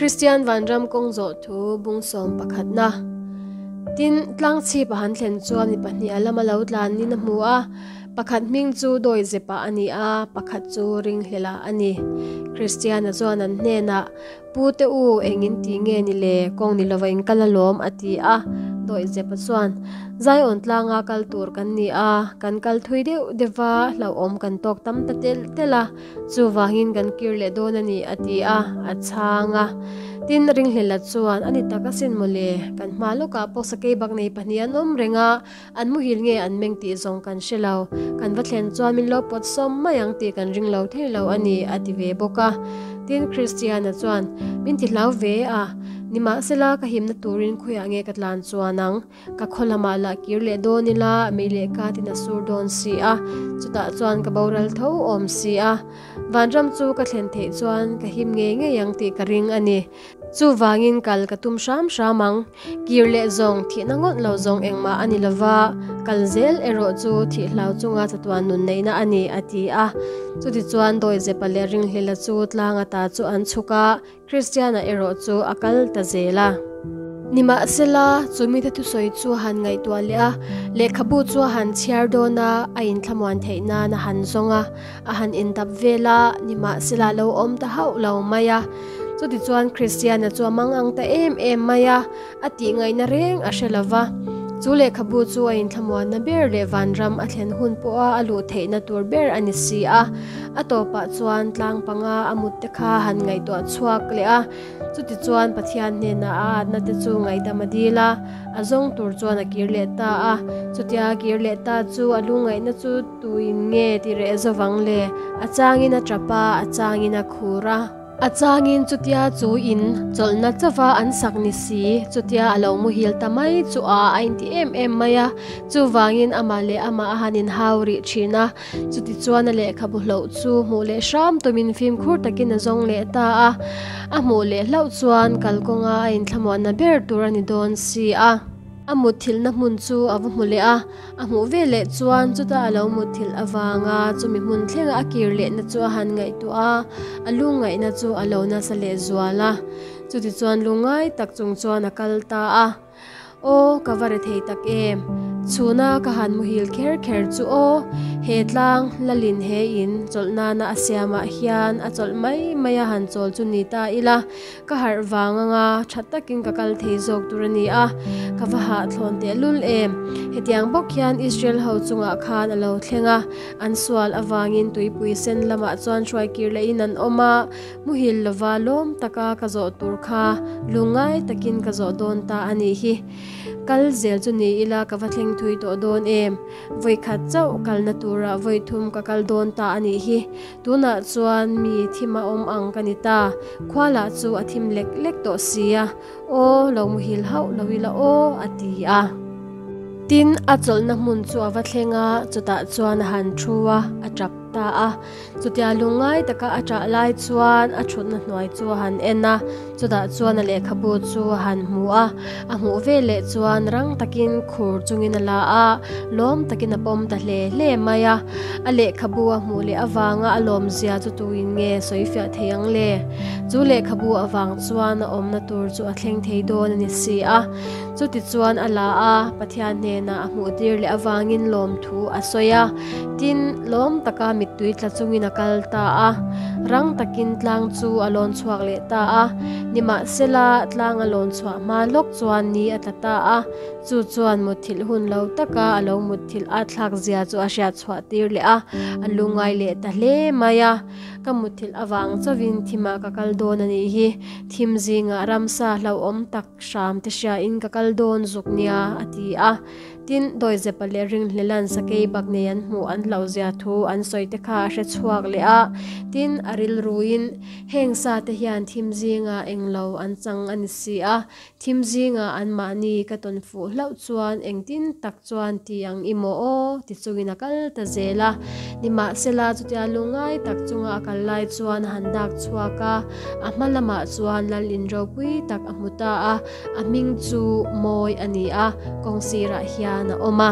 Kristian Vanram kawng zawh thu bung sawm pakhatna. Tin, tlang chhip a han thlen chuan mi pahnih a lama lo tlanin a hmu a, pakhat hming chu Dawizepa a ni a, pakhat chu Ringhlela a ni. Kristiana chuan an hnenah, Pu te u, eng in ti nge ni le, kawng ni lova in kal alawm, a ti a. Dawizepa chuan, Zion tlanga kal tur kan ni a, kan kal thui deuh deuh va, hlauhawm kan tawk tam ta telh telh a, chuvangin kan kir leh dawn a ni, a ti a, a chhang a. Tin, Ringhlela chuan, A ni tak asin mawle, kan hma lawkah pawh sakei bak nei pahnih an awm reng a, an muhil nge an meng tih zawng kan hre lo, kan va thlen chuan min lo pawt sawm mai ang tih kan ring lo thei lo a ni, a ti ve bawk a. Tin, Christiana chuan, Min ti hlau ve a, nimahsela ka himna turin khawiah nge ka tlan chuan ang? Ka khaw lamah lah kir leh dawn ila, mei leh ka tin a sur dawn si a, chutah chuan ka boral tho awm si a. Vanram chu ka thlen theih chuan ka him ngei ngei ang tih ka ring a ni. Chuvangin kal ka tum hram hram ang. Kir leh zawng, thihna ngawt lo zawng engmah a ni lova, kal zel erawh chu thih hlau chunga chatuan nun neihna a ni, a ti a. Chutichuan Dawizepa leh Ringhlela chu tlang ata chu an chhuk a, Kristiana erawh chu a kal ta zel a. Nimahsela, chu mite thusawi chu a han ngaihtuah leh a, lehkhabu chu a han chhiar dawn a, a inthlamuan theih nan a han zawng a. A han indap vel a, nimahsela lo awm ta hauh lo mai a. Chutichuan Kristiana chu a mang ang ta em em mai a, a tih ngaihna reng a hre lo va. Chu lehkhabu chu a inthlamuanna ber leh vanram a thlen hun pawha a luh theihna tur ber a ni si a. A tawpah chuan tlang panga a mut te kha han ngaihtuah chhuak leh a. Chutichuan Pathian hnenah a atna te chu ngaihdam a dil a, a zawng tur chuan a kir leh ta a. Chutia a kir leh ta chu a lungngaihna chu Tuin nge ti reh zovang le? A changin a tap a, a changin a khur a. A changin chutia chu in chawlhna chauva an sak ni si, chutia a lo muhil ta mai chu a a inti em em mai a. Chuvangin amah leh amah a han inhau rih thin a. Chutichuan a lehkhabu hloh chu hmuh leh hram tumin fimkhur takin a zawng leh ta a. A hmuh leh hlauh chuan kalkawnga a inthlamuanna ber tur a ni dawn si a. A mutthilhna hmun chu a va hmu leh a, a hmuh ve leh chuan chuta a lo mutthilh avanga chumi hmun thlenga a kir lehna chu a han ngaihtuah a, a lungngaihna chu a lo nasa leh zual a. Chutichuan lungngai tak chung chuan a kal ta a. Aw, ka va re thei tak em! Chhuna ka han muhil kher kher chu aw, he tlang lalin he in chawlh nana a siamah hian a chawlh mai mai a han chawl chu ni ta ila, Ka harh vang anga tha takin ka kal thei zawk tur a ni a, ka va hahthlawn tehlul em. Hetiang bawk hian Israel ho chungah khan a lo thleng a, an sual avangin tuipui sen lamah chuan hruaikir lehin an awm a, muhil lova lawm taka ka zawh tur kha lungngai takin ka zawh dawn ta a nih hi. Kal zel chu ni ila ka va thleng thui tawh dawn em. Vawikhat chauh kalna turah vawithum ka kal dawn ta a nih hi. Tunah chuan mi thim a awm ang ka ni ta, khua lah chu a thim lek lek tawh si a, aw lo muhil hauh lo ila aw a ti a. Tin, a chawlhna hmun chu a va thleng a, chutah chuan a han thu a, a tap ta a. Chutia lungngai taka a ṭah lai chuan a ṭhutna hnuai chu a han en a, chutah chuan a lehkhabu chu a han hmu a, a hmuh veleh chuan rang takin khur chungin a la a, lawm takin a pawm ta hle hle mai a. A lehkhabu a hmuh leh avanga a lawmzia chu tuin nge sawi fiah thei ang le? Chu lehkhabu avang chuan a awmna tur chu a thleng thei dawn a ni si a. Chutichuan a la a, Pathian hnenah a hmuh tir leh avangin lawmthu a sawi a. Tin, lawm taka mittui tla chungin a kal ta a. Rang takin tlang chu a lawn chhuak leh ta a. Nimahsela, tlang a lawn chhuah hma lawk chuan ni a tla ta a. Chu chuan mutthilh hun lo taka a lo mutthilh a thlak zia chu a hriat chhuah tir leh a, a lungngai leh ta hle mai a. Ka mutthilh avang chauhin thimah ka kal dawn a nih hi, thim zingah ramsa hlauhawm tak hram te hriain ka kal dawn zuk nia, a ti a. Tin, Dawizepa leh Ringhlelan sakei bak nei an hmuh an hlauhzia thu an sawi te kha a hre chhuak leh a. Tin, a rilruin, Heng sa te hian thim zingah englo an chang a ni si a, Thim zingah anmahni ka tawn fuh hlauh chuan engtin tak chuan ti ang i maw aw ti chungin a kal ta zel a. Nimahsela chutia lungngai tak chunga a kal lai chuan a han dak chhuak a, a hma lamah chuan lal in ropui tak a hmu ta a, a hming chu Mawi a ni a, kawng sirah hian a awm a.